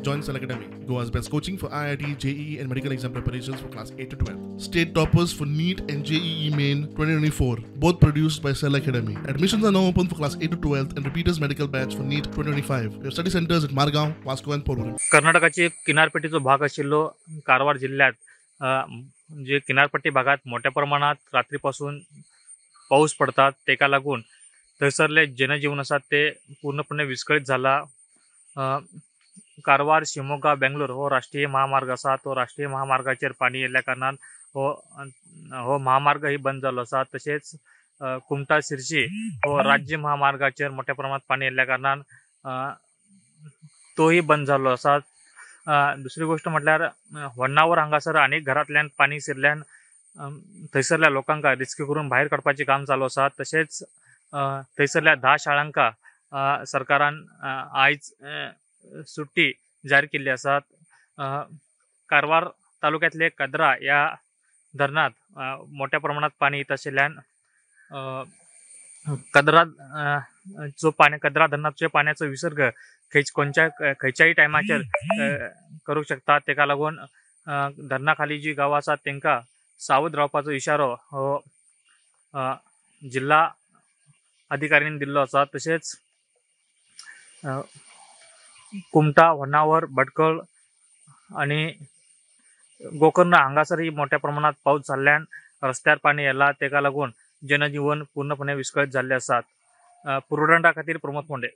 Join Cell Academy, Goa's best coaching for IIT, JEE and medical exam preparations for class 8 to 12. State toppers for NEET and JEE Main 2024, both produced by Cell Academy. Admissions are now open for class 8 to 12 and repeaters medical batch for NEET 2025. We have study centers at Margao, Vasco and Porvorim. कर्नाटकाची किनारपट्टीचो भाग आशिल्लो कारवार जिल्ह्यात जे किनारपट्टी भागात मोठ्या प्रमाणात रात्रीपासून पाऊस पडतात, तेका लागून थंयसरले जनजीवन आसा ते पूर्णपणे विस्कळीत जाला. कारवार शिमोगा बेंगलोर हो राष्ट्रीय महामार्ग आसा, तो राष्ट्रीय महामार्गाचेर पाणी येयल्ल्या कारणान हो महामार्ग ही बंद जाल्लो आसा. तशेंच कुमटा शिरशी हो राज्य महामार्गाचेर मोठ्या प्रमाणात पाणी येयल्ल्या कारणान तोही बंद जाल्लो आसा. दुसरी गोष्ट म्हटल्यार होन्नावर हांगासर अनेक घरांतल्यान पाणी शिरल्यान थंयसरल्या लोकांक रिस्क्यू करून भायर काडपाचें काम चालू आसा. तशेंच थंयसरल्या 10 शाळांक सरकारान आयज सुट्टी जाहीर केल्ली आसा. कारवार तालुक्यातले कदरा ह्या धरणांत मोठ्या प्रमाणात पाणी येत आशिल्ल्यान कदरा जो पाणी कदरा धरणाचे पाण्याचो विसर्ग खंयच्याय टायमाचेर करूंक शकता. तेका लागून धरणा खाली जी गांवां आसात तेंकां सावध रावपाचो इशारो हो जिल्हा अधिकाऱ्यांनी दिल्लो आसा. तशेंच कुमटा, होन्नावर, भटकळ आनी गोकर्ण हांगासरय मोठ्या प्रमाणात पावस जाल्ल्यान रस्त्यार पाणी येयला, तेका लागून जनजीवन पूर्णपणे विस्कळीत जाल्ले आसात. पुर्वदंडा खातीर प्रमोद फोंडे.